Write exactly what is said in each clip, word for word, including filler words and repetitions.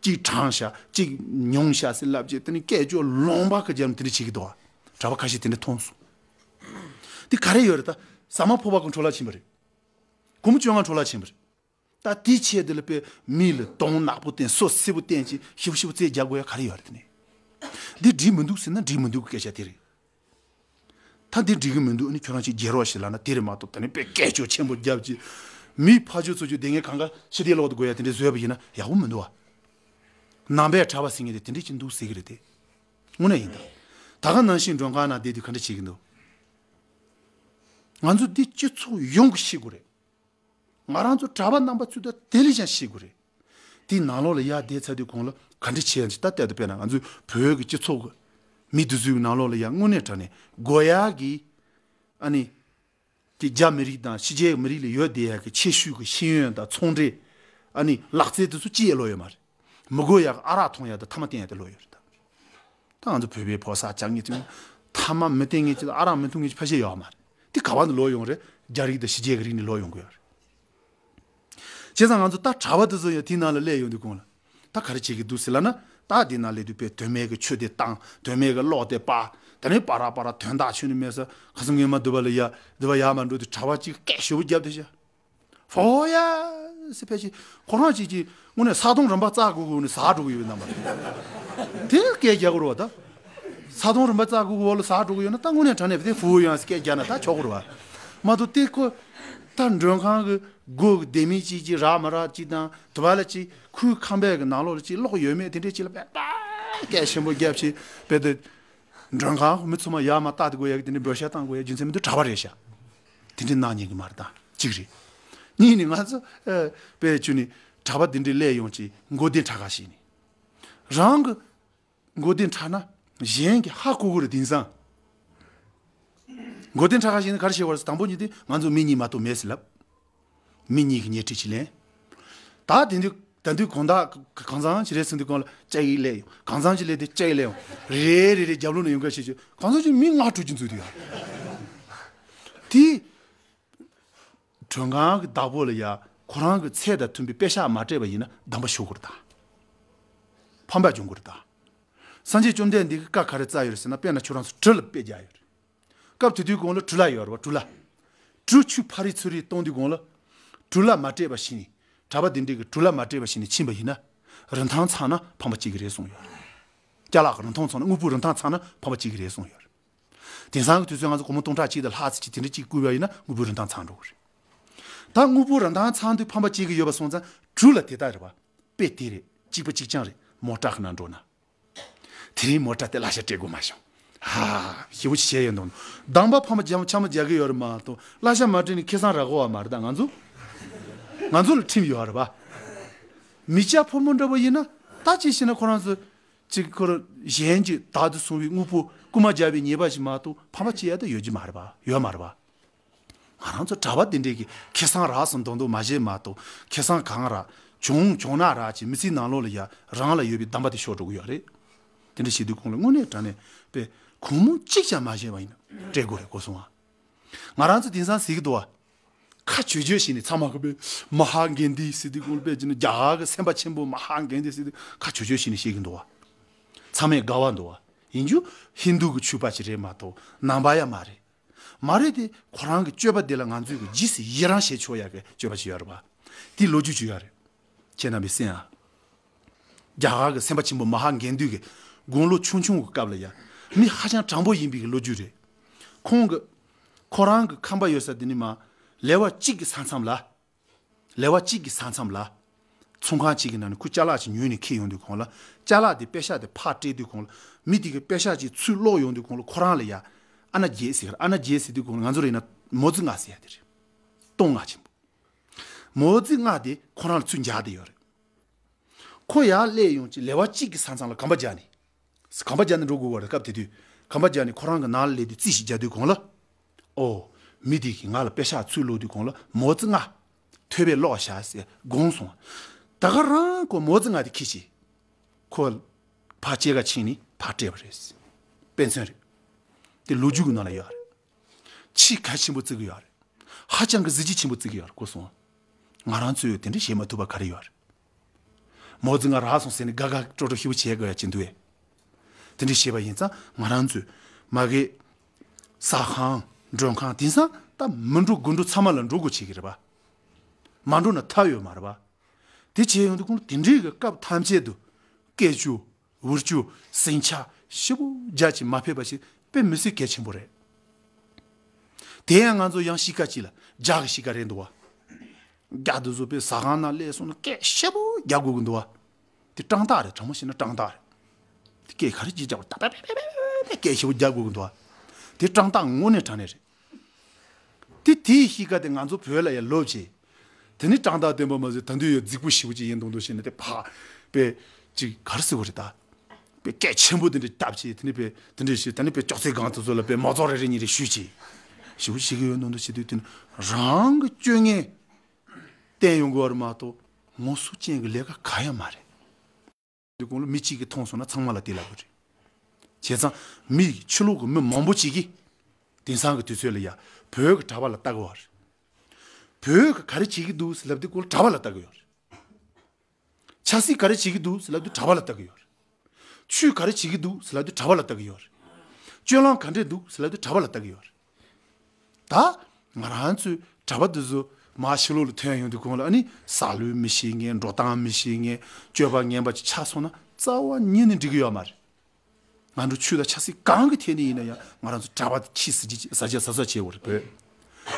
གཅིག་དྲངས་ཤག་གཅིག་མྱོང་ཤག་ཟེར་ལབ་རྗེས་དེ་ནི་སྐད་ཅོར་ལོང་པ་གི་རྒྱབ་ནས་དེ་འདྲ་བྱེད་ཀྱི་འདུག་བ། གྲྭ་པ་ཁ་ཤས་དེ་འདྲ་མཐོང་སོང་། དེ་ག་རེ་ཡོད་རེད། ད་ཟ་མ་ཕོར་པ་གི་འཕྲོ་བརླག་ཕྱིན་པ་རེད། སྒོར་མོ་བཅོ་ལྔ་འཕྲོ་བརླག་ཕྱིན་པ་རེད། ད་དེའི་ཆེད་དུ་ལ་དཔེ་མི་ལ་གདོང་ནག་པོ་བསྟན་སོ་སེར་པོ་བསྟན་ཅིག་ཞིབ་ཞིབ་རྩེ་རྒྱག་དགོས་ཡ་ག་རེ་ཡོད་རེད། དེ་ནི་འདི་འགྲིག་མི་འདུག་ཟེར་ན་འགྲིག་མི་འདུག་གི་སྐད་ཆ་དེ་རེད། ད་འདི་འགྲིག་གི་མི་འདུག་ཨ་ནི་ཁྱོད་རང་ཅིག་རྒྱལ་རོགས་ཤིག་ལབ་ན་དེ་རེད་མ་གཏོགས། ད་ནི་དཔེ་སྐད་ཅོར་ཆེན་པོ་རྒྱབ་ཅིག་མི་ཕ་ཇོ་ཚོ་ཇོ་སྡེ་ངན་གང་ག་ཕྱི་དེ་ལོག་ཏུ་དགོས་ཡ་དེ་འདྲ་བཟོས་པ་ཡིན་ན་ཡག་པོ་མི་འདུག་བ། ནང་པའི་གྲྭ་པ་ཟེར་མཁན་དེ་དེ་འདྲ་ཅིག་འདུག་ཟེར་གི་རེད་དེ། དངོས་གནས་ཡིན་ད། ད་ག་ནང་བཞིན་མགྲོན་ཁང་ནང་བསྡད་དུས་ག་འདྲ་བྱེད་ཀྱི་འདུག་ང་ཚོ་འདི་སྤྱི་ཚོགས་ཡོངས་ཀྱིས་ཤེས་དགོས་རེད། ང་རང་ཚོ་གྲྭ་པ་རྣམ་པ་ཚོས་ད་དེ་ལས་ཀྱང་ཤེས་དགོས་རེད། དེའི་ནང་ལོགས་ལ་ཡར་བསྡད་ཚར་དུས་གོང་ལ་ག་འདྲ་བྱས་ཡང་ཅི་ད་ལྟ་དུ་དཔེར་ན་ང་ཚོའི་བོད་ཀྱི་སྤྱི་ཚོགས་ཀྱི་མི་འདི་ཚོའི་ནང་ལོགས་ལ་ཡང་དངོས་གནས་དྲང་གནས་དགོས་ཡག་གི་ཨ་ནི་དེ་རྒྱ་མི་རིགས་དང་ཕྱི་རྒྱལ་མི་རིགས་ལ་ཡོད་བསྡད་ཡག་གི་ཆེ་ཤོས་ཀྱི་ཤེས་ཡོན་དང་ཚོང་འབྲེལ་ཨ་ནི་ལག་རྩལ་དེ་ཚོ་ཅི་ཡང་ལོག་ཡོད་མ་རེད། མི་དགོས་ཡག་གི་ཨ་རག་འཐུང་ཡག་དང་ཐ་མག་བསྟེན་ཡག་དེ་ལོག་ཡོད་རེད་ད། ད་ང་ཚོ་བོད་པའི་ཕོ་གསར་སྐྱ་ངེད་ཚོས་ཐ་མག་མི་བསྟེན་མཁན་ཅིག་དང་ཨ་རག་མི་འཐུང་མཁན་ཅིག་ཕལ་ཆེར་ཡོད་མ་རེད། དེ་ག་བ་ནས་ལོག་ཡོང་རེད། རྒྱ་རིགས་དང་ཕྱི་རྒྱལ་གྱི་རིགས་ནས་ལོག་ཡོང་གི་ཡོད་རེད། བྱས་ཙང་ང་ཚོ་ད་གྲྭ་པ་དེ་ཚོ་ཡང་དེའི་ནང་ལ་སླེབས་ཡོང་དུས་གོང་ལ་ད་ག་རེ་བྱེད་ཀྱི་འདུག་ཟེར་ལབ་ན། ད་དེའི་ནང་སླེབས་དུས་དཔེ་དོན་མེད་ཀྱི་ཆོས་དེ་བཏང་། དོན་མེད་ཀྱི་གློག་དེ་སྤར། དེ་ནས་པ་ར་པ་ར་དོན་དག་ཆོས་ནི་མེད་ས་ཁ་སང་ངས་མ་འདུག་པ་ལ་ཡ་འདུག་པ་ཡ་མ་འགྲོ་དུས་གྲྭ་པ་གཅིག་སྐད་ཞེ་པོ་བརྒྱབ་བསྡད་ཤག་ཧོ་ཡ་ཟེར་ཕལ་ཆེར་ཁོ་རང་གཅིག་གིས་དངོས་གནས་ས་དོང་རིམ་པ་བཙག་དགོས་དགོས་ནས་ཟག་འགྲོ་གི་ཡོད་རྣམ་པ་དེ་སྐད་རྒྱག་དགོས་རེད་བ། ད་ས་དོང་རིམ་པ་བཙག་དགོས་དགོས་ལ་ཟག་འགྲོ་གི་ཡོད་ན་ད་དངོས་གནས་དྲང་གནས་དེ་ཧྥུ་ཡང་སྐད་རྒྱག་ན་ད་ཆོག་གི་རེད་བ། མ་གཏོགས་དེ་ཁོ་ད་མགྲོན་ཁང་གི་སྒོ་གི་ལྡེ་མིག་གཅིག་གཅིག་རག་མ་རག་གཅིག་དང་དུ་བ་ལ་གཅིག་ཁོའི་ཁང་པའི་གི་ནང་ལོགས་ལ་གཅིག་གློག་ཡོད་མེད་དེ་འདྲས་གཅིག་ལ་དཔེ་ད་སྐད་ཆེན་པོ་རྒྱབ་ཅིག་དཔེ་དེ། མགྲོན་ཁང་མི་ཚང་མ་ཡར་མར་བལྟ་དགོས་ཡག་གི་དེ་འདྲའི་འབོད་ཤག་བཏང་དགོས་ཡག་རྒྱུ་མཚན་མི་འདུག་གྲྭ་པ་རེད་ཤག་དེ་འདྲའི་གནང་ཉན་གི་མ་རེད་ད་གཅིག་རེད། གཉིས་ནི་ང་ཚོ་ཨ་དཔེ་བྱས་ནས་གྲྭ་པ་དེ་འདྲའི་སླེབས་ཡོང་ཅིག་མགོ་བདེ་ཁྲ་ཁ་ཞིག་ནི། རང་གི་མགོ་བདེ་ཁྲ་ན་གཞན་གྱི་ཧ་གོ་གི་རེད། དེང་སང་མགོ་བདེ་ཁྲ་ཁ་ཞིག་ནི་ག་རེ་བྱེད་པ་རེད། དང་པོ་ཉིད་དེ་ང་ཚོ་མི་གཉིས་མ་གཏོགས་མེད་ཟེར་ལབ། མི་གཉིས་ཀྱི་ཉལ་ཁྲི་གཅིག་ལེན། ད་དེ་དུས་ད་དུས་གང་ལྟར་གང་ཚང་ཅི་རེད་ཟེར་དུས་གང་ལ་ལྕགས་ཡིག་སླེབས་ཡོང་། གང་ཚང་ཅི་སླེབས་དེ་ལྕགས་ཡིག་སླེབས་ཡོང་། རེ་རེ་རེ་རྒྱབ་ལོགས་ནས་ཡོང་ག་བྱེད་ཆོག་གང་ཚང་ཅི་མི་ལྔ་དྲུག་ཅིག་འཛུལ་དུས་ཡ། དེ་མགྲོན་ཁང་གི་བདག་པོ་ལ་ཡ་ཁོ་རང་གི་ཚད་དང་མཐུན་པའི་པད་ཤག་མ་སྤྲད་པ་ཡིན་ན་གདམས་པ་ཞུ་དགོས་རེད་ད། ཕམ་པ་འབྱུང་དགོས་རེད་ད། སངས་རྒྱས་བཅོམ་ལྡན་འདས་ཀྱིས་བཀའ་ག་རེ་སྩལ་ཡོད་རེད་ཟེར་ན། དཔེར་ན་ཁྱོད་རང་ཚོ་གྲུ་ལ་དཔེ་རྒྱག་ཡོད་རེད། སྐབས་དེ་དུས་གོང་ལ་གྲུ་ལ་ཡོད་རེད་བ། གྲུ་ལ། གྲུ་ཆུ་ཕ་རི་ཚུ་རི་གཏོང་དུས་གོང་ལ། གྲུ་ལ་མ་སྤྲད་པ་ཞིག་ནས། གྲྭ་པ་དེ་འདྲས་ཀྱིས་གྲུ་ལ་མ་སྤྲད་པ་ཞིག་ནས་ཕྱིན་པ་ཡིན་ན། རིན་ཐང་ཚང་ན་ཕམ་པ་སྐྱེ་གི་རེད་གསུངས་ཡོད་རེད། ཅ་ལག་གི་རིན་ཐང་ཚང་ན་དངོས་པོའི་རིན་ཐང་ཚང་ན་ཕམ་པ་སྐྱེ་གི་རེད་གསུངས་ཡོད་རེད། དེང་སང་གི་དུས་ཚོད་ང་ཚོ་སྒོར་མོ་སྟོང་ཕྲག་གཅིག་དང་ལྷག་ཙམ་ཅིག་དེ་འདྲ་གཅིག་བརྐུས་པ་ཡིན་ན་དངོས་པོའི་རིན་ཐང་ཚང་འགྲོ་གི་རེད། ད་དངོས་པོའི་རིན་ཐང་ཚང་དུས་ཕམ་པ་སྐྱེ་གི་ཡོད་པ་སོང་ཙང་གྲུ་ལ་དེ་ལྟར་རེད་བ། དཔེ་དེ་རེད། གཅིག་པ་གཅིག་རྐྱང་རེད། མོ་ཊ་ཁ་ནང་འགྲོ་ན། དེ་རིང་མོ་ཊ་དེ་གླ་ཆ་སྤྲད་དགོས་མ་བྱུང་། ཧ། ཞེ་པོ་ཅིག་བྱས་ཡོད་འདུག་གདམས་པ་ཕམ་པ་འཇམ་འཆམ་རྒྱག་གི་ཡོད་རེད་མ་གཏོགས་གླ་ཆ་མ་སྤྲད་ནས་ཁེ་བཟང་རག་གི་ཡོད་མ་རེད། ད་ང་ཚོ་ང་ཚོ་ལ་ཁྲིམས་ཡོད་རེད་པ། མི་སྐྱ་ཕོ་མོ་འདྲ་པོ་ཡིན་ན་ད་ཅི་ཞེ་ན་ཁོ་རང་ཚོ་ཅིག་ཁོ་རང་གཞན་གྱི་བདག་ཏུ་བཟུང་བའི་དངོས་པོ་རྐུ་མ་རྒྱག་པའི་ཉེས་པ་ཞིག་མ་གཏོགས་ཕམ་པ་སྐྱེ་ཡ་ད་ཡོད་ཀྱི་མ་རེད་པ། ཡོད་མ་རེད་པ། ང་རང་ཚོ་གྲྭ་པ་དེ་འདྲས་ཀྱི་ཁེ་བཟང་རག་སོང་མདོག་མདོག་མ་བྱེད་མ་གཏོགས་ཁེ་བཟང་གང་རག་བྱུང་བྱུང་ན་རག་ཅིག་མི་ཚེའི་ནང་ལོགས་ལ་ཡ་རང་ལ་ཡོད་པའི་གདམས་པ་དེ་ཤོར་འགྲོ་གི་ཡོད་རེད། དེ་འདྲ་བྱེད་དུས་གོང་ལ་དངོས་གནས་དྲང་གནས་པའི་གུང་མོ་གཅིག་ཀྱང་མ་བྱས་པ་ཡིན་ན་སྤྲད་དགོས་རེད་གོ་སོང་ཨ། ང་རང་ཚོ་དེང་སང་ཟེར་གི་འདུག་བ། ཁ་བྱོས་བྱོས་བྱས་ནས་ཚང་མ་གི་པའི་མ་ཧཱ་གན་དྷི་ཟེར་དུས་གོང་ལ་པའི་ཅི་ན་རྒྱ་གར་གི་སེམས་དཔའ་ཆེན་པོ་མ་ཧཱ་གན་དྷི་ཟེར་དུས་ཁ་བྱོས་བྱོས་བྱས་ནས་བཤད་གི་འདུག་བ། ཚང་མས་དགའ་བ་འདུག་བ། ཡིན་རྒྱུ་ཧིན་དུ་གི་ཆོས་པ་ཅིག་རེད་མ་གཏོགས་ནང་པ་ཡ་མ་རེད། མ་རེད་དེ་ཁོ་རང་གི་སྤྱོད་པ་དེ་ལ་ང་ཚོས་གི་རྗེས་སུ་ཡི་རང་བྱེད་ཆོག་ཡག་གི་སྤྱོད་པ་ཅིག་ཡོད་རེད་པ། དེ་ལོ་རྒྱུས་ཅིག་ཡོད་རེད། ཁྱེད་རྣམ་པས་གསན་ཨ། རྒྱ་གར་གི་སེམས་དཔའ་ཆེན་པོ་མ་ཧཱ་གན་དྷི་གི་དགུང་ལོ་ཆུང་ཆུང་གི་སྐབས་ལ་ཡ་མི་ཧ་ཅང་དྲང་པོ་ཡིན་པའི་གི་ལོ་རྒྱུས་རེད། ཁོང་གི་ཁོ་རང་གི་ཁང་པ་ཡོད་ས་དེ་ནི་མ་ལེ་དབར་གཅིག་གི་ས་མཚམས་ལ། ལེ་དབར་གཅིག་གི་ས་མཚམས་ལ། ཚོང་ཁང་གཅིག་གི་ནང་ནས་ཁོས་ཅ་ལག་ཅིག་ཉོས་ནས་འཁྱེར་ཡོང་དུས་གོང་ལ་ཅ་ལག་དེ་པད་ཤག་དེ་ཕར་སྤྲད་དུས་གོང་ལ་མི་དེ་གི་པད་ཤག་ཅིག་ཚུར་སློག་ཡོང་དུས་གོང་ལ་ཁོ་རང་ལ་ཡ་ཨ་ན་རྒྱལ་ཟེར་ཨ་ན་རྒྱལ་ཟེར་དུས་གོང་ལ་ང་ཚོ་རེད་ན་མོ་ཙི་ལྔ་ཟེར་ཡ་དེ་རེད། སྟོང་ལྔ་ཆེན་པོ། མོ་ཙི་ལྔ་དེ་ཁོ་རང་ལ་ཚུར་འཇགས་བསྡད་ཡོད་རེད། ཁོ་ཡར་སླེབས་ཡོང་ཅིག་ལེ་དབར་གཅིག་གི་ས་མཚམས་ལ་གམ་པ་རྒྱག་ནས། གམ་པ་རྒྱག་ནས་འགྲོ་དགོས་པ་རེད་སྐབས་དེ་དུས། གམ་པ་རྒྱག་ནས་ཁོ་རང་གི་ནང་ལ་སླེབས་དུས་རྩིས་ཤིག་རྒྱག་དུས་གོང་ལ། ཨོ། མི་དེ་གིས་ང་ལ་པད་ཤག་ཚུར་སློག་དུས་གོང་ལ་མོ་ཙི་ལྔ། ཐོད་པས་སློག་བཞག་ཟེར་དགོངས་སོང་། ད་ག་རང་ཁོ་མོ་ཙི་ལྔ་དེ་ཁྱེར་ཅིག་ཁོ། ཕར་སྐྱེལ་ག་ཕྱིན་ནས་ཕར་སྤྲད་པ་རེད། དཔེ་མཚོན་རེད། དེ་ལོ་རྒྱུས་ཀྱི་ནང་ལ་ཡོད་རེད། ཆེས་གལ་ཆེན་པོ་བརྩི་གི་ཡོད་རེད། ཧ་ཅང་གི་གཟི་བརྗིད་ཆེན་པོ་བརྩི་གི་ཡོད་རེད་གོ་སོང་། ང་རང་ཚོས་དེ་འདྲ་བྱེད་མ་ཐུབ་པ་ག་རེ་ཡོད་རེད། མོ་ཙི་ང་རག་སོང་ཟེར་ནས་དགའ་དགའ་སྤྲོ་སྤྲོ་ཞེ་པོ་བྱེད་དགོས་ཡ་ཅིག་འདུག་བས། དེ་འདྲ་བྱས་པ་ཡིན་ཙང་ང་རང་ཚོས་མ་གི་ཟ་ཁང་མགྲོན་ཁང་དེང་སང་ད་མི་འགྲོ་དགུ་འགྲོ་ཚང་མ་ལ་འགྲོ་དགོས་བྱེད་ཀྱི་རེད་པ། མ་འགྲོ་ན་ཐབས་ཡོད་མ་རེད་པ། དེ་བྱས་ཡོང་དུས་ཁོང་དེ་འདྲའི་གི་སྐབས་ཐམས་ཅད་དུ་སྐད་ཅོ། འུར་ཅོ། ཟིང་ཆ་ཞེ་པོ་རྒྱག་ཅིག་མ་ཕེབས་པ་ཞིག་དཔེ་མི་སྲིད་གལ་ཆེན་པོ་རེད། དེ་ཡང་ང་ཚོ་ཡང་གཤིས་ཀ་ཅིག་ལ་རྒྱག་གི་གཤིས་ཀ་རེད་འདུག་བ། རྒྱག་དུས་ཚོ་དཔེ་ཟ་ཁང་ནང་སླེབས་སོང་ན་སྐད་ཞེ་པོ་རྒྱག་དགོས་ཀྱི་འདུག་བ། དེ་སྤྲང་རྟགས་རེད། དྲང་མོ་བཤད་ན་སྤྲང་རྟགས་རེད། དེ་སྐད་ག་རེ་ཅིག་རྒྱག་པ་ད་པེ་པེ་པེ་པེ་པེ་སྐད་ཞེ་པོ་རྒྱག་དགོས་ཀྱི་འདུག་བ། དེ་སྤྲང་རྟགས་དངོས་གནས་དྲང་གནས་རེད། དེ་དེའི་གཤིས་ཀ་དེ་ང་ཚོ་བོད་ལ་ཡང་ལོབས་བྱས། དེ་ནི་སྤྲང་རྟགས་བསྟན་པ་མ་ཟད་ད་དུང་ཡང་རྫིག་པོ་ཞེ་པོ་ཅིག་ཡིན་མདོག་མདོག་བྱས་ནས་དེ་ཕ་དཔེ་ཅིག་ག་རེ་ཟེར་དགོས་རེད་ད། དཔེ་སྐད་ཆེན་པོ་དེ་འདྲ་བཏབ་བྱས་དེ་ནི་དཔེ་དེ་འདྲ་བྱས་ད་ནི་དཔེ་ཅོག་ཙེ་སྒང་དེ་ཚོ་ལ་དཔེ་མ་ཚོགས་རེ་རེ་གཉིས་རེ་གཞུས་བྱས། ཞེ་པོ་བྱེད་ཀྱི་ཡོད་མདོག་མདོག་བྱེད་དུས་དེ་ནི་རང་གི་སྤྱོད་ངན་བསྟན་ཡོང་དགོས་པ་རེད་མ་གཏོགས་ངོ་སོ་ཅན་གྱི་ལས་ཀ་ག་ཡང་མ་རེད། དེ་གོང་ལ་མི་གཅིག་གིས་མཐོང་སོང་ན་ཚང་མ་ལ་དེ་ལབ་དགོས་རེད། བྱས་ཙང་མི་ཕྱི་ལོགས་ཀྱི་མི་མང་པོ་གཅིག་གིས་དེང་སང་གི་དུས་ཚོད་ལ་ཡ་བོད་ཀྱི་གྲྭ་པ་ལ་ལྟ་གི་ཡོད་རེད། བོད་ཀྱི་ག་རེ་བྱེད་ཀྱི་འདུག་ཟེར་ལབ་དུས་སྐོར་གྲྭ་པ་ལ་ལྟ་གི་ཡོད་རེད། ཆབ་སྲིད་ག་རེ་བྱེད་ཀྱི་འདུག་ཟེར་ལབ་དུས་གྲྭ་པ་ལ་ལྟ་གི་ཡོད་རེད། ཆོས་ག་རེ་བྱེད་ཀྱི་འདུག་ཟེར་ལབ་དུས་གྲྭ་པ་ལ་ལྟ་གི་ཡོད་རེད། སྤྱོད་ལམ་ག་འདྲས་འདུག་ཟེར་ལབ་དུས་གྲྭ་པ་ལ་ལྟ་གི་ཡོད་རེད། ད་ང་རང་ཚོའི་གྲྭ་པ་འདི་ཚོ་མར་ཕྱི་ལོགས་ལ་ཐོན་ཡོང་དུས་གོང་ལ་ཨ་ནི་ཟ་ལུགས་མི་ཤེས་མཁན། འགྲོ་སྟངས་མི་ཤེས་མཁན། སྤྱོད་པ་ངན་པ་ཅིག་ཆགས་སོང་ན་རྩ་བ་ཉིད་ནས་འགྲིག་གི་ཡོད་མ་རེད། ང་ཚོ་ཆོས་དང་ཆབ་སྲིད་གང་གི་ཐད་ནས་ཡིན་ན་ཡང་ང་རང་ཚོ་གྲྭ་པ་ཁྱི་ཟ་རྒྱུ་ཟ་རྒྱུ་ཟ་ཟ་བྱེད་དགོས་རེད། བོད་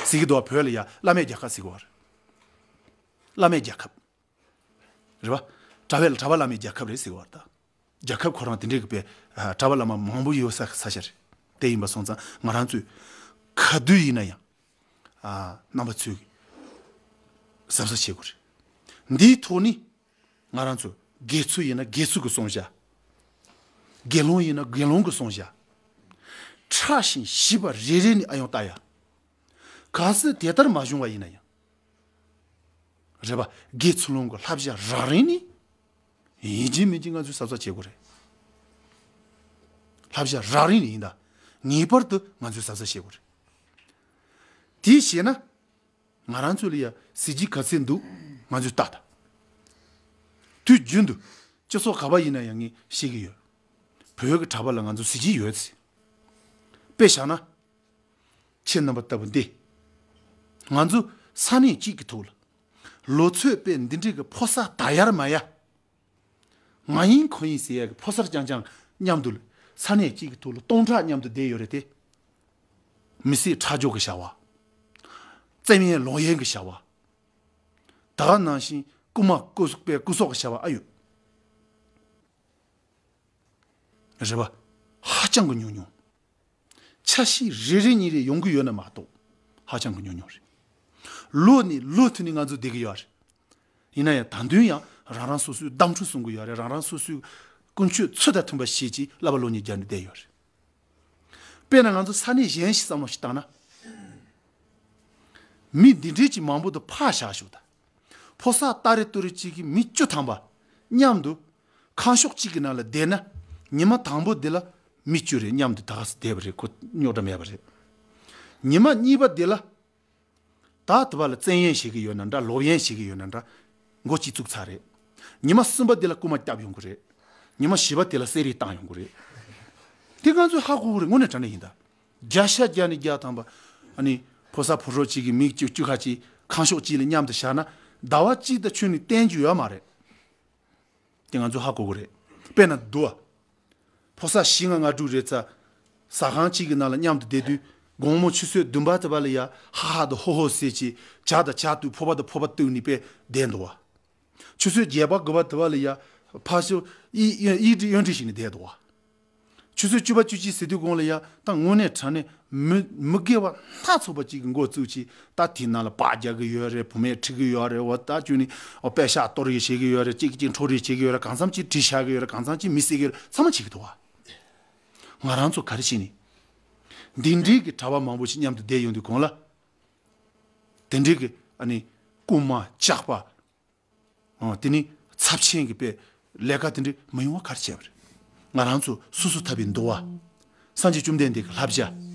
ཟེར་གི་འདུག་བ། བོད་ལ་ཡ་བླ་མེད་རྒྱལ་ཁབ་ཟེར་གི་བ་རེད། བླ་མེད་རྒྱལ་ཁབ། རེད་པ། གྲྭ་པ་ལ་གྲྭ་པ་བླ་མའི་རྒྱལ་ཁབ་རེད་ཟེར་བ་ད། རྒྱལ་ཁབ་ཁོ་རང་དེ་འདྲའི་གི་པའི་གྲྭ་པ་བླ་མ་མང་པོ་ཡོད་ས་ས་ཆ་རེད། དེ་ཡིན་པ་སོང་ཙང་ང་རང་ཚོས་ག་དུས་ཡིན་ན་ཡང་རྣམ་པ་ཚོས་གཟབ་གཟབ་བྱེད་དགོས་རེད། འདིའི་ཐོག་ནས་ང་རང་ཚོ་དགེ་ཚུལ་ཡིན་ན་དགེ་ཚུལ་གྱི་བསྲུང་བྱ། དགེ་སློང་ཡིན་ན་དགེ་སློང་གི་བསྲུང་བྱ། ཕྲ་ཞིང་ཞིབ་པ་རེ་རེ་ནས་ཨ་ཡོང་ལྟ་ཡ། གལ་སྲིད་དེ་ལྟར་མ་བྱུང་བ་ཡིན་ན་ཡང་། རེད་པ། དགེ་ཚུལ་སློང་གི་བསླབ་བྱ་རགས་རིམ་ནི། ཡིན་གཅིག་མིན་གཅིག་ང་ཚོས་གཟབ་གཟབ་བྱེད་དགོས་རེད། བསླབ་བྱ་རགས་རིམ་ནི་ཡིན་ད། ངེས་པར་དུ་ང་ཚོས་གཟབ་གཟབ་བྱེད་དགོས་རེད། དེ་བྱས་ན། ང་རང་ཚོ་ལ་ཡ་གཟི་བརྗིད་ག་ཚད་འདུག་ང་ཚོས་ལྟ་ད། དུས་རྒྱུན་དུ་སྤྱི་ཚོགས་ག་པ་ཡིན་ན་ཡང་ངས་བཤད་ཀྱི་ཡོད། བོད་ཀྱི་གྲྭ་པ་ལ་ང་ཚོ་གཟི་བརྗིད་ཡོད་ཚེ། དཔེ་བཞག་ན། ཁྱེད་རྣམ་པ་ལྟ་བུ་འདི། ང་ཚོ་ས་གནས་གཅིག་གི་ཐོག་ལ། ལོ་ཚོད་དཔེ་འདི་འདྲའི་གི་ཕོ་གསར་ད་ཡར་མ་ཡ། ང་ཡིན་ཁོ་ཡིན་ཟེར་ཡ་གི་ཕོ་གསར་རྐྱང་རྐྱང་མཉམ་དུ་ལ་ས་གནས་གཅིག་གི་ཐོག་ལ་སྟོང་ཕྲག་མཉམ་དུ་བསྡད་ཡོད་རེད་དེ། མི་སེར་ཁྲག་སྦྱོར་གི་བྱ་བ། བཙན་གཡེམ་ལོག་གཡེམ་གི་བྱ་བ། ད་ག་ནང་བཞིན་རྐུ་མ་རྐུ་སོག་པའི་རྐུ་སོག་གི་བྱ་བ་ཨ་ཡོད། རེད་པ། ཧ་ཅང་གི་ཉུང་ཉུང་། ཆ་ཤས་རེ་རེ་གཉིས་རེ་ཡོང་གི་ཡོད་ན་མ་གཏོགས་ཧ་ཅང་གི་ཉུང་ཉུང་རེད། ལོ་ནས་ལོ་མཐུད་ནས་ང་ཚོ་བསྡད་ཀྱི་ཡོད་རེད། ཡིན་ན་ཡང་ད་དུང་ཡང་རང་རང་སོ་སོའི་གདམས་ཁྲིམས་སྲུང་གི་ཡོད་རེད། རང་རང་སོ་སོའི་ཀུན་སྤྱོད་ཚུལ་དང་མཐུན་པ་བྱེད་ཅེས་བསླབ་པ་ལོ་གཉིས་བརྒྱབ་ནས་བསྡད་ཡོད་རེད། དཔེར་ན་ང་ཚོ་ས་གནས་གཞན་ཞིག་བསམ་བློ་ཞིག་བཏང་ན། མི་འདི་འདྲའི་ཅིག་མང་པོ་དུ་ཕར་བཞག་ཞོག་ད། ཕོ་གསར་ཏ་རེ་ཏུ་རེ་གཅིག་གིས་མི་བཅུ་ཐམ་པ་མཉམ་དུ་ཁང་ཤོག་གཅིག་གི་ནང་ལ་བསྡད་ན། ཉི་མ་དང་པོ་འདི་ལ་མི་བཅུ་རེ་མཉམ་དུ་ད་ག་སེ་བསྡད་པ་རེད། ཁོ་རྙོག་དྲ་མེད་པ་རེད། ཉི་མ་གཉིས་པ་འདི་ལ་ད་དེ་བ་ལ་བཙན་གཡེམ་བྱེད་ཀྱི་ཡོད་ན་འདྲ། ལོག་གཡེམ་བྱེད་ཀྱི་ཡོད་ན་འདྲ། མགོ་གཅིག་བཙུགས་ཚར་རེད། ཉི་མ་གསུམ་པ་འདི་ལ་རྐུ་མ་བརྒྱབ་ཡོང་གི་རེད། ཉི་མ་བཞི་པ་དེ་ལ་གསེར་རིས་བཏང་ཡོང་གི་རེད། དེ་ང་ཚོས་ཧ་གོ་གི་རེད། དངོས་གནས་དྲང་གནས་ཡིན་ད། བརྒྱ་ཆ་བརྒྱ་ནས་བརྒྱ་ཐམ་པ། ཨ་ནི་ཕོ་གསར་ཕོ་རོག་གཅིག་གིས་མི་བཅུ་བཅུ་ཁ་གཅིག་ཁང་ཤོག་གཅིག་ལ་མཉམ་དུ་བཞག་ན་ཟླ་བ་གཅིག་དང་ཁྱོན་ནས་བསྟན་རྒྱུ་ཡོད་མ་རེད། དེ་ང་ཚོས་ཧ་གོ་གི་རེད། དཔེར་ན་འདུག་ཨ། ཕོ་གསར་བཞི་ལྔ་ལྔ་དྲུག་རེ་ཙམ་ཟ་ཁང་གཅིག་གི་ནང་ལ་མཉམ་དུ་བསྡད་དུས་དགོང་མོ་ཆུ་ཚོད་བདུན་པ་དེ་བ་ལ་ཡ་ཧ་ཧ་དང་ཧོ་ཧོ་ཟེར་གྱིས་ཇ་དང་ཇ་བཏུལ། ཕོར་པ་དང་ཕོར་པ་བཏུལ་ནས་དཔེ་བསྡད་འདུག་བ། ཆུ་ཚོད་བརྒྱད་པ་དགུ་པ་དེ་བ་ལ་ཡ་ཕར་ཚུར་གཡས་གཡོན་གཡས་འགྲིག་གཡོན་འགྲིག་བྱས་ནས་བསྡད་འདུག་བ། ཆུ་ཚོད་བཅུ་པ་བཅུ་གཅིག་ཟེར་དུས་གོང་ལ་ཡ་ད་དངོས་གནས་དྲང་གནས་མི་མི་དགེ་བ་སྣ་ཚོགས་པ་གཅིག་གི་འགོ་བཙུགས་ཀྱིས་ད་དེའི་ནང་ལ་སྦ་རྒྱག་གི་ཡོད་རེད། བུད་མེད་ཁྲིད་གི་ཡོད་རེད། འོ་ད་ཁྱོད་ནི་འོ་པད་ཤག་གཏོར་རེས་བྱེད་གི་ཡོད་རེད། གཅིག་གཅིག་འཕྲོག་རེས་བྱེད་གི་ཡོད་རེད། གང་འཚམ་གཅིག་གྲི་བཞག་གི་ཡོད་རེད། གང་འཚམ་གཅིག་མི་བསད་གི་ཡོད་རེད། ཚང་མ་བྱེད་གི་འདུག་བ། ང་རང་ཚོ་ག་རེ་བྱས་ནས་འདི་འདྲའི་གི་གྲྭ་པ་མང་པོ་ཞིག་མཉམ་དུ་བསྡད་ཡོང་དུས་གོང་ལ། དེ་འདྲའི་གི་ཨ་ནི་རྐུན་མ་ཇག་པ། ཨ་དེ་ནི་ཚབས་ཆེན་གྱི་དཔེ་ལས་ཀ་དེ་འདྲ་མི་ཡོང་བ་ག་རེ་བྱས་པ་རེད། ང་རང་ཚོ་སོ་སོ་ཐར་པའི་འདུལ་བ། སངས་རྒྱས་བཅོམ་ལྡན་འདས་ཀྱི་བསླབ་བྱ།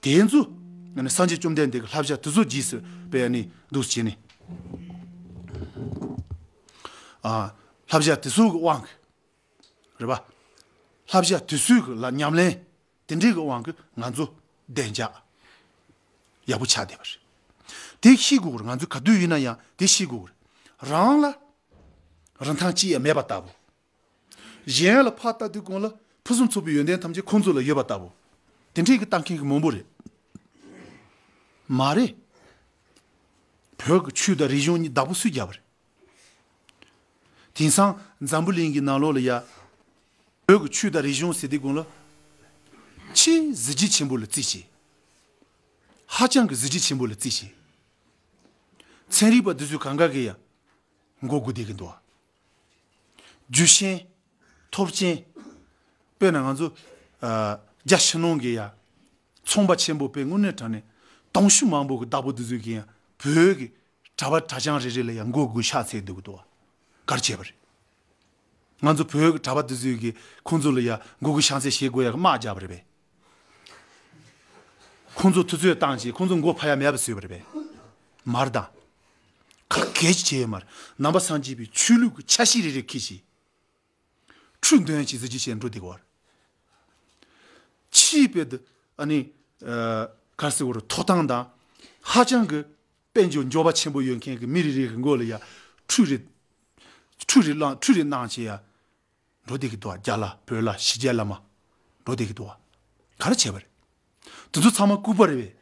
དེ་ཚོ་ཨ་ནི་སངས་རྒྱས་བཅོམ་ལྡན་འདས་ཀྱི་བསླབ་བྱ་དེ་ཚོ་རྗེས་སུ་དཔེ་ཨ་ནི་འདུག་བྱས་ནས། ཨ་ བསླབ་བྱ་དེ་ཚོ་གི་དབང་གིས་རེད་པ། བསླབ་བྱ་དེ་ཚོའི་གི་ལ་ཉམས་ལེན་དེ་འདྲའི་གི་དབང་གིས་ང་ཚོ་བདེ་འཇགས་ཡག་པོ་ཆགས་བསྡད་པ་རེད། དེ་ཤེས་དགོས་རེད། ང་ཚོས་ག་དུས་ཡིན་ན་ཡང་དེ་ཤེས་དགོས་རེད། རང་ལ་རིན་ཐང་ཅི་ཡང་མེད་པ་ལྟ་བུ། གཞན་ལ་ཕར་ལྟ་དུས་གང་ལ་ཕུན་སུམ་ཚོགས་པའི་ཡོན་ཏན་ཐམས་ཅད་ཁོང་ཚོ་ལ་ཡོད་པ་ལྟ་བུ། དེ་འདྲའི་གི་ལྟ་མཁན་གི་མང་པོ་རེད། མ་རེད། བོད་ཀྱི་ཆོས་དང་རིག་གཞུང་གཉིས་བདག་པོ་སུས་བརྒྱབ་པ་རེད། དེང་སང་འཛམ་བུ་གླིང་གི་ནང་ལོགས་ལ་ཡ། བོད་ཀྱི་ཆོས་དང་རིག་གཞུང་ཟེར་དུས་གང་ལ། ཆེས་གཟི་བརྗིད་ཆེན་པོ་ལ་བརྩི་བྱེད། ཧ་ཅང་གི་གཟི་བརྗིད་ཆེན་པོ་ལ་བརྩི་བྱེད། ཚན་རིག་པ་འདི་ཚོས་གང་ག་གི་ཡ། མགོ་སྒུར་བསྡད་ཀྱི་འདུག་རྒྱུ་ཤེས། ཐོབ་ཆེན། དཔེར་ན་ང་ཚོ་ཨ་རྒྱ་ཕྱི་ནང་གི་ཡ། ཚོང་པ་ཆེན་པོ་དཔེ་དངོས་གནས་དྲང་གནས་དུང་ཕྱུར་མང་པོ་གི་བདག་པོ་འདི་ཚོས་ཀྱི་ཡ། བོད་ཀྱི་གྲྭ་པ་གྲྭ་རྐྱང་རེ་རེ་ལ་ཡ་མགོ་སྒུར་ཕྱག་འཚལ་འདུག་གི་འདུག་ག་རེ་བྱས་པ་རེད། ང་ཚོ་བོད་ཀྱི་གྲྭ་པ་འདི་ཚོས་ཀྱི་ཁོང་ཚོ་ལ་ཡ་མགོ་སྒུར་ཕྱག་འཚལ་བྱེད་དགོས་ཡ་གི་དམག་རྒྱབ་པ་རེད་པས། ཁོང་ཚོ་ཐུབ་ཚོད་བཏང་བྱས་ཁོང་ཚོ་མགོ་ཕར་ཡ་མེད་པ་བཟོས་པ་རེད་པས། མ་རེད་ད། ག་གེ་ཅི་བྱས་ཡོད་མ་རེད། ནང་པ་སངས་རྒྱས་པའི་ཆོས་ལུགས་ཀྱི་ཆ་ཤས་རེ་རེ་ཁྱེར་བྱས། ཁྲུས་འདོན་གྱི་གཟི་བརྗིད་ཆེན་འགྲོ་བསྡད་ཀྱི་ཡོད་རེད། ཕྱིའི་དཔེ་དུ་ཨ་ནི་ཨ་ག་རེ་ཟེར་དགོས་རེད། ཐོབ་ཐང་དང་ཧ་ཅང་གི་དཔལ་འབྱོར་འབྱོར་པ་ཆེན་པོ་ཡོད་མཁན་གྱི་མི་རེ་རེ་གི་མགོ་ལ་ཡ་ཁྲུས་རེ་ཁྲུས་རེ་བླངས་ཁྲུས་རེ་གནང་བྱས་ཡ་འགྲོ་བསྡད་ཀྱི་འདུག་རྒྱ་ལ་བོད་ལ་ཕྱི་རྒྱལ་ལ་མར་འགྲོ་བསྡད་ཀྱི་འདུག་ག་རེ་བྱས་པ་རེད། དེ་ཚོ་ཚང་མ་ལྐུགས་པ་རེད་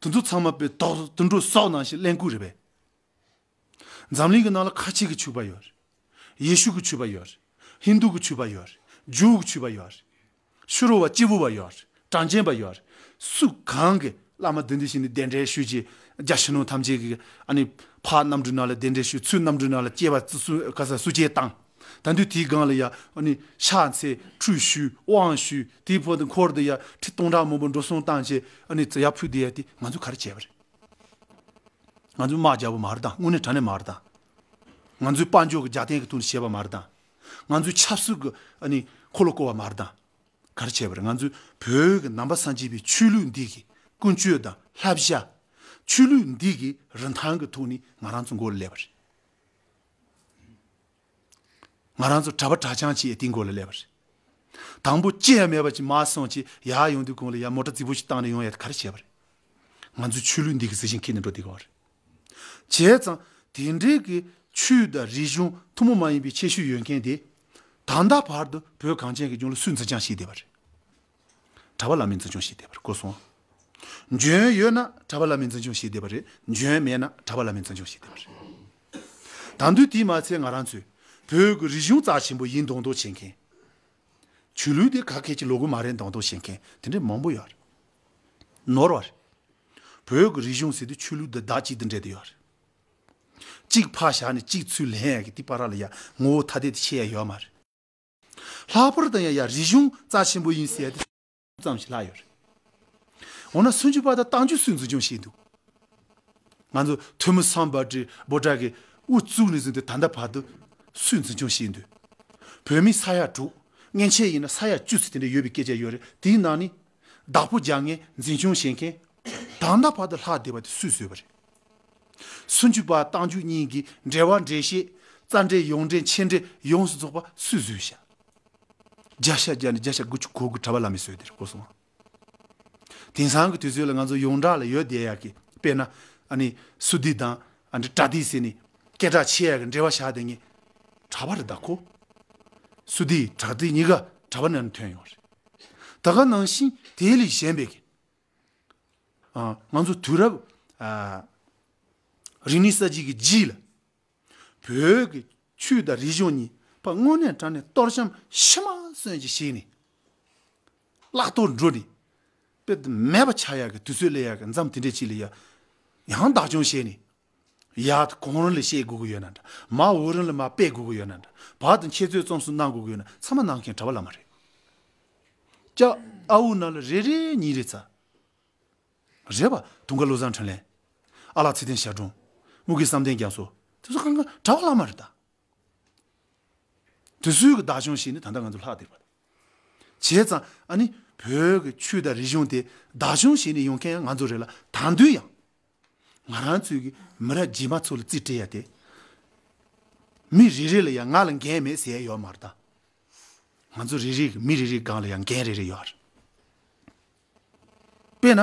པས། དེ་ཚོ་ཚང་མ་དཔེ་དོག་དུད་འགྲོ་སྲོག་ནང་བཞིན་གླེན་ལྐུགས་རེད་པས། འཛམ་གླིང་གི་ནང་ལ་ཁ་ཆེ་གི་ཆོས་པ་ཡོད་རེད། ཡེ་ཤུ་གི་ཆོས་པ་ཡོད་རེད། ཧིན་དུ་གི་ཆོས་པ་ཡོད་རེད། ཇུའུ་གི་ཆོས་པ་ཡོད་རེད། ཕྱི་རོལ་བ་སྐྱེས་བུ་བ་ཡོད་རེད། གྲངས་ཅན་པ་ཡོད་རེད། སུ་གང་གི་བླ་མ་འདི་འདི་བཞིན་ནི་གདན་འདྲེན་ཞུས་ཀྱི་རྒྱ་ཕྱི་ནང་ཐམས་ཅད་ཀྱི་ཨ་ནི་ཕར་གནམ་གྲུའི་ནང་ལ་གདན་འདྲེན་ཞུས། ཚུར་གནམ་གྲུའི་ནང་ལ་སྐྱེ་བ་བཙུགས་སུ་ག་ས་སུ་སྐྱེ་བཏང་། ད་དུས་དེའི་སྒང་ལ་ཡ་ཨ་ནི་ཕྱག་འཚལ་ཁྲུས་ཞུས་དབང་ཞུས། དེའི་བར་དུ་འཁོར་དུ་ཡ་ཁྲི་སྟོང་ཕྲག་མང་པོ་འགྲོ་སོང་བཏང་བྱས་ཨ་ནི་ཡར་ཕུལ་དེ་ཡ་དེ་ང་ཚོ་ག་རེ་བྱས་པ་རེད། ང་ཚོས་དམག་རྒྱག་པ་མ་རེད་དམ། དངོས་གནས་དྲང་གནས་མ་རེད་དམ། ང་ཚོས་དཔལ་འབྱོར་གྱི་རྒྱབ་རྟེན་གྱི་ཐོག་ནས་བྱས་པ་མ་རེད་དམ། ང་ཚོས་ཆབ་སྲིད་ཀྱི་ཨ་ནི་འཁོར་ལོ་བསྐོར་བ་མ་རེད་དམ། ག་རེ་བྱས་པ་རེད། ང་ཚོས་བོད་ཀྱི་ནང་པ་སངས་རྒྱས་པའི་ཆོས་ལུགས་འདི་གི་ཀུན་སྤྱོད་དང་བསླབ་བྱ། ཆོས་ལུགས་འདི་གི་རིན་ཐང་གི་ཐོག་ནས་ང་རང་ཚོ་མགོ་ལ་སླེབས་པ་རེད། ང་རང་ཚོ་གྲྭ་པ་གྲྭ་རྐྱང་ཅིག་ཡ་དེའི་མགོ་ལ་སླེབས་པ་རེད། དང་པོ་ཅི་ཡང་མེད་པ་ཅིག་མར་སོང་ཅིག་ཡར་ཡོང་དུས་གོང་ལ་ཡར་མོ་ཊ་རྫིག་པོ་ཞིག་བཏང་ནས་ཡོང་ཡ་དེ་ག་རེ་བྱས་པ་རེད། ང་ཚོའི་ཆོས་ལུགས་འདི་གི་གཟི་བྱིན་ཁྱེར་ནས་འགྲོ་བསྡད་ཀྱི་ཡོད་རེད། བྱས་ཙང་དེ་འདྲའི་གི་ཆོས་དང་རིག་གཞུང་ཐུན་མོང་མ་ཡིན་པའི་ཁྱད་ཆོས་ཡོད་མཁན་དེ། ད་ལྟ་བར་དུ་བོད་གངས་ཅན་གྱི་ལྗོངས་ལ་སུས་འཛིན་སྐྱོང་བྱས་བསྡད་པ་རེད། གྲྭ་པ་བླ་མས་འཛིན་སྐྱོང་བྱས་བསྡད་པ་རེད། གོ་སོང་། འཇོན་ཡོད་ན་གྲྭ་པ་བླ་མས་འཛིན་སྐྱོང་བྱས་བསྡད་པ་རེད། འཇོན་མེད་ན་གྲྭ་པ་བླ་མས་འཛིན་སྐྱོང་བྱས་བསྡད་པ་རེད། ད་དུས་དེས་མ་ཚད་ང་རང་ཚོས་བོད་ཀྱི་རིག་གཞུང་རྩ་ཆེན་པོ་ཡིན་མདོག་མདོག་བྱེད་མཁན། ཆོས་ལུགས་དེ་ག་གལ་གྱི་ལོ་དགུ་མ་རེད་མདོག་མདོག་བྱེད་མཁན་དེ་འདྲ་མང་པོ་ཡོད་རེད། ནོར་བ་རེད། བོད་ཀྱི་རིག་གཞུང་ཟེར་དུས་ཆོས་ལུགས་དེ་བདག་གཅིག་ཏུ་འབྲེལ་བསྡད་ཡོད་རེད། གཅིག་ཕར་བཞག་ནས་གཅིག་ཚུར་ལེན་ཡ་གི་དེ་བར་ལ་ཡ་ངོ་བོ་ཐ་དད་དུ་ཕྱེ་ཡ་ཡོད་མ་རེད། ལྷག་པར་དུ་ཡང་ཡ་རིག་གཞུང་རྩ་ཆེན་པོ་ཡིན་ཟེར་ཡ་དེ་ཙམ་ཞིག་ལྷག་ཡོད་རེད། འོ་ན་སུམ་ཅུ་པ་དང་རྟགས་འཇུག་སུས་འཛིན་སྐྱོང་བྱས་འདུག་ང་ཚོ་ཐོན་མི་སམ་བྷོ་ཊ་བྷོ་ཊ་གི་དབུ་བཙུགས་ནས་བཟུང་སྟེ་ད་ལྟ་བར་དུ་སུས་འཛིན་སྐྱོང་བྱས་འདུག་བོད་མི་ས་ཡ་དྲུག་མཉེན་ཆས་ཡིན་ན་ས་ཡ་བཅུ་ཙམ་དེ་འདྲ་ཡོད་པའི་སྐད་ཆ་ཡོད་རེད། དེའི་ནང་ནས་བདག་པོ་རྒྱག་མཁན་འཛིན་སྐྱོང་བྱེད་མཁན་ད་ལྟ་བར་དུ་ལྷག་བསྡད་པ་དེ་སུས་བཟོས་པ་རེད། སུམ་ཅུ་པ་རྟགས་འཇུག་གཉིས་ཀྱི་འགྲེལ་པ་འགྲེལ་བཤད་རྩ་འགྲེལ་ཡོངས་འགྲེལ་མཆན་འགྲེལ་ཡོངས་སུ་རྫོགས་པ་སུས་བཟོས་ཤག་བརྒྱ་ཆ་བརྒྱ་ནས་བརྒྱ་ཆ་དགུ་བཅུ་གོ་དགུ་གྲྭ་པ་བླ་མས་བཟོས་དེར་གོ་སོང་། དེང་སང་གི་དུས་ཚོད་ལ་ང་ཚོ་ཡོངས་གྲགས་ལ་ཡོད་བསྡད་ཡག་གི་དཔེར་ན་ཨ་ནི་སུ་ཏི་དང་ཨ་ནི་པྲ་ཏི་ཟེར་ནས་སྐད་གྲགས་ཆེ་ཡག་གི་འགྲེལ་པ་བཞག་བསྡད་མཁན་གྲྭ་པ་རེད་ད་ཁོ། སུ་ཏི་པྲ་ཏི་གཉིས་ཀ་གྲྭ་པ་ནང་ནས་ཐོན་ཡོང་རེད། ད་ག་ནང་བཞིན་དེ་ལས་གཞན་པའི་གི་ཨ་ང་ཚོ་དུས་རབས་ཨ་རིག་གནས་གསར་བརྗེ་གི་རྗེས་ལ། བོད་ཀྱི་ཆོས་དང་རིག་གཞུང་གཉིས་པ་དངོས་གནས་དྲང་གནས་གཏོར་བཤམས་ཤི་མ་གསོན་གྱི་བྱས་ནས། བརླག་གཏོར་འགྲོ་ནས། དཔེ་མེད་པ་ཆགས་ཡག་གི་དུས་ཚོད་སླེབས་ཡག་གི་མཚམས་དེ་འདྲས་ཅིག་ལ་ཡ། ཡང་བདག་སྐྱོང་བྱས་ནས། ཡར་གོང་རིམ་ལ་བཤད་དགོས་ཀྱི་ཡོད་ན་འདྲ། མར་འོག་རིམ་ལ་མར་སྤེལ་དགོས་ཀྱི་ཡོད་ན་འདྲ། བར་དུ་འཆད་རྩོད་རྩོམ་གསུམ་གནང་དགོས་ཀྱི་ཡོད་ན་ཚང་མ་གནང་མཁན་གྲྭ་པ་བླ་མ་རེད། སྐྱ་ཨ་འུ་ནང་ལ་རེ་རེ་གཉིས་རེ་ཚ། རེད་པ། དུང་དཀར་བློ་བཟང་འཕྲིན་ལས། ཨ་ལགས་ཚེ་བརྟན་ཞབས་དྲུང་། དམུ་དགེ་བསམ་གཏན་རྒྱ་མཚོ། དེ་ཚོ་གང་ག་གྲྭ་པ་བླ་མ་རེད་ད། དེ་ཚོའི་གི་བདག་སྐྱོང་བྱས་ནས་ད་ལྟ་ང་ཚོ་ལྷག་བསྡད་པ་རེད། བྱས་ཙང་ཨ་ནི་བོད་ཀྱི་ཆོས་དང་རིག་གཞུང་དེ་བདག་སྐྱོང་བྱས་ནས་ཡོང་མཁན་ཡང་ང་ཚོ་རེད་ལ། ད་དུང་ཡང་ང་རང་ཚོའི་གི་མི་རབས་རྗེས་མ་ཚོ་ལ་རྩིས་སྤྲད་ཡ་དེ། མི་རེ་རེ་ལ་ཡང་ང་ལ་འགན་མེད་ཟེར་ཡ་ཡོད་མ་རེད་ད། ང་ཚོ་རེ་རེ་གི་མི་རེ་རེའི་སྒང་ལ་ཡང་འགན་རེ་རེ་ཡོད་རེད། དཔེར་ན།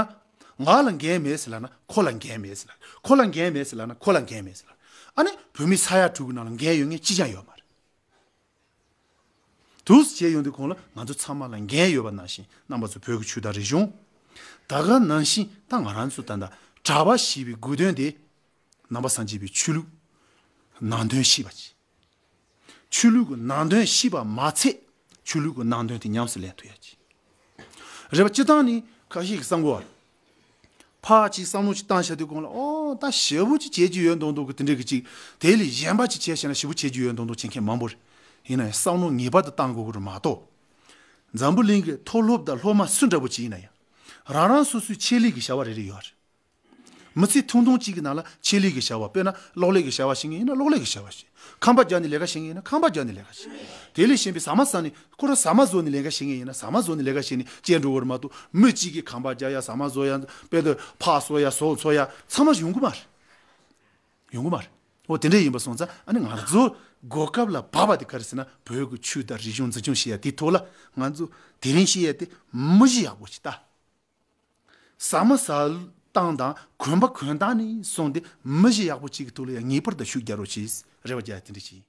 ང་ལ་འགན་མེད་ཟེར་ལབ་ན་ཁོ་ལ་འགན་མེད་ཟེར་ལབ། ཁོ་ལ་འགན་མེད་ཟེར་ལབ་ན་ཁོ་ལ་འགན་མེད་ཟེར་ལབ། ཨ་ནི་བོད་མི་ས་ཡ་དྲུག་གི་ནང་ལ་འགན་ཡོད་མཁན་གཅིག་ཀྱང་ཡོད་མ་རེད། དུས་བྱས་ཡོང་དུས་གོང་ལ་ང་ཚོ་ཚང་མ་ལ་འགན་ཡོད་པ་ནང་བཞིན་རྣམ་པ་ཚོ་བོད་ཀྱི་ཆོས་དང་རིག་གཞུང་། ད་ག་ནང་བཞིན་ད་ང་རང་ཚོ་ད་ལྟ་གྲྭ་པ་ཞེས་པའི་དགོས་དོན་དེ། ནང་པ་སངས་རྒྱས་པའི་ཆོས་ལུགས་ནང་དོན་ཤེས་པ་ཅིག་ཆོས་ལུགས་ཀྱི་ནང་དོན་ཤེས་པ་མ་ཚད་ཆོས་ལུགས་ཀྱི་ནང་དོན་དེ་ཉམས་སུ་ལེན་ཐུབ་ཡ་ཅིག་རེད་པ། སྤྱིར་བཏང་ནི་ཁ་ཤས་ཀྱིས་བསམ་གོ་བ། ཕར་ཅིག་བསམ་བློ་ཅིག་བཏང་བྱ་དུས་གོང་ལ་ཨོ་ད་ཞེ་པོ་ཅིག་བྱེད་རྒྱུ་ཡོད་མདོག་མདོག་གི་དེ་འདྲས་ཀྱི་ཅིག་དེ་ལས་གཞན་པ་ཅིག་བྱས་བྱས་ན་ཞེ་པོ་བྱེད་རྒྱུ་ཡོད་མདོག་མདོག་བྱེད་མཁན་མང་པོ་རེད། ཡིན་ན་ཡང་བསམ་བློ་ངེས་པར་དུ་བཏང་དགོས་ཀྱི་རེད་མ་གཏོགས། འཛམ་བུ་གླིང་གི་མཐོ་སློབ་དང་སློབ་མ་སུ་འདྲ་པོ་ཅིག་ཡིན་ན་ཡང་། རང་རང་སོ་སོའི་ཆེད་ལས་ཀྱི་བྱ་བ་རེ་རེ་ཡོད་རེད། མི་ཚེ་ཐུང་ཐུང་གཅིག་གི་ནང་ལ་ཆེད་ལས་ཀྱི་བྱ་བ། དཔེར་ན་གློག་ཀླད་ཀྱི་བྱ་བ་ཤེས་མཁན་ཡིན་ན་གློག་ཀླད་ཀྱི་བྱ་བ་ཤེས། ཁང་པ་རྒྱག་ནས་ལས་ཀ་བྱེད་མཁན་ཡིན་ན་ཁང་པ་རྒྱག་ནས་ལས་ཀ་བྱེད། དེ་ལས་གཞན་པའི་ཟ་མ་ཟ་ནས་ཁོ་རང་ཟ་མ་བཟོ་ནས་ལས་ཀ་བྱེད་མཁན་ཡིན་ན་ཟ་མ་བཟོ་ནས་ལས་ཀ་བྱེད་ནས་བྱས་འགྲོ་གི་རེད་མ་གཏོགས། མི་གཅིག་གིས་ཁང་པ་རྒྱག་ཡ་ཟ་མ་བཟོ་ཡ་དཔེ་དེ་ཕག་གསོ་ཡ་ཟོག་འཚོ་ཡ་ཚང་མ་ཡོང་གི་མ་རེད། ཡོང་གི་མ་རེད། འོ་དེ་འདྲ་ཡིན་པ་སོང་ཙང་ཨ་ནི་ང་ཚོ་གོ་སྐབས་ལ་བབས་པ་དེ་ག་རེ་ཟེར་ན་བོད་ཀྱི་ཆོས་དང་རིག་གཞུང་འཛིན་སྐྱོང་བྱེད་ཡ་དེའི་ཐོག་ལ་ང་ཚོ་དེ་རིང་བྱེད་ཡ་དེ་མི་གཞི་ཡག་པོ་ཞིག་ལྟ། ཟ་མ་ཟ་སྟངས་དང་གོན་པ་གོན་སྟངས་ནས་བཟུང་སྟེ་མི་གཞི་ཡག་པོ་གཅིག་གི་ཐོག་ལ་ཡང་ངེས་པར་དུ་ཤུགས་རྒྱག་རོགས་གྱིས། རེ་བ་རྒྱག་དེ་འདྲ་བྱེད།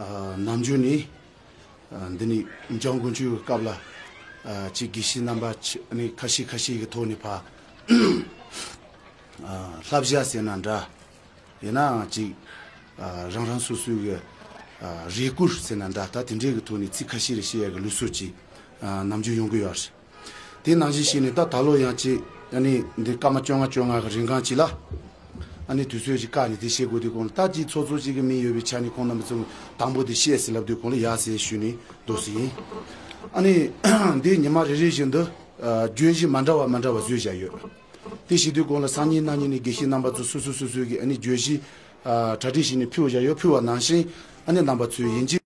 ཨ། ནམ་རྒྱུན་ནི། ཨ། འདི་ནི་འཇང་དགུན་ཆོས་ཀྱི་སྐབས་ལ། ཨ། ཅིག་དགེ་བཤེས་རྣམ་པ་ཆ་ནི་ཁ་ཤས་ཁ་ཤས་ཀྱི་ཐོག་ནས་ཕར། ཨ། བསླབ་བྱ་ཟེར་ན་འདྲ། ཡིན་ནའང་ཅིག་ཨ། རང་རང་སོ་སོའི་གི། ཨ། རེ་སྐུལ་ཟེར་ན་འདྲ། ད་དེ་འདྲའི་གི་ཐོག་ནས་ཚིག་ཁ་ཤས་རེ་བཤད་ཡ་གི་ལུགས་སྲོལ་ཅིག་ཨ། ནམ་རྒྱུན་ཡོང་གི་ཡོད་རེད། དེ་ནང་བཞིན་བྱས་ནས་ད་ད་ལོ་ཡང་ཅིག་ཨ་ནི་འདི་སྐར་མ་བཅོ་ལྔ་བཅོ་ལྔ་གི་རིང་གང་ཅིག་ལ། ཨ་ནི་དུས་ཚོད་ཅིག་བཀག་ནས་དེ་བཤད་དགོས་དུས་གོང་ལ་ད་ཅིག་ཚོགས་གཙོ་ཅིག་གི་མིང་ཡོད་པའི་ཆ་ནས་ཁོང་རྣམ་པ་ཚོ་དང་པོ་དེ་བཤད་ཟེར་ལབ་དུས་གོང་ལ་ཡག་ཟེར་ཞུས་ནས་འདུག་སེ་ཡིན། ཨ་ནི་འདི་ཉི་མ་རེ་རེ་བཞིན་དུ་ཨ། བརྗོད་གཞི་མ་འདྲ་བ་མ་འདྲ་བ་བཟོས་བཞག་ཡོད། དེ་བྱེད་དུས་གོང་ལ་སང་ཉིན་གནངས་ཉིན་ནས་དགེ་བཤེས་རྣམ་པ་ཚོ་སོ་སོ་སོ་སོའི་གི་ཨ་ནི་བརྗོད་གཞི་ཨ། གྲ་སྒྲིག་བྱས་ནས་ཕུལ་བཞག་ཡོད། ཕུལ་བ་ནང་བཞིན་ཨ་ནི་རྣམ་པ་ཚོས་ཡིན་གཅིག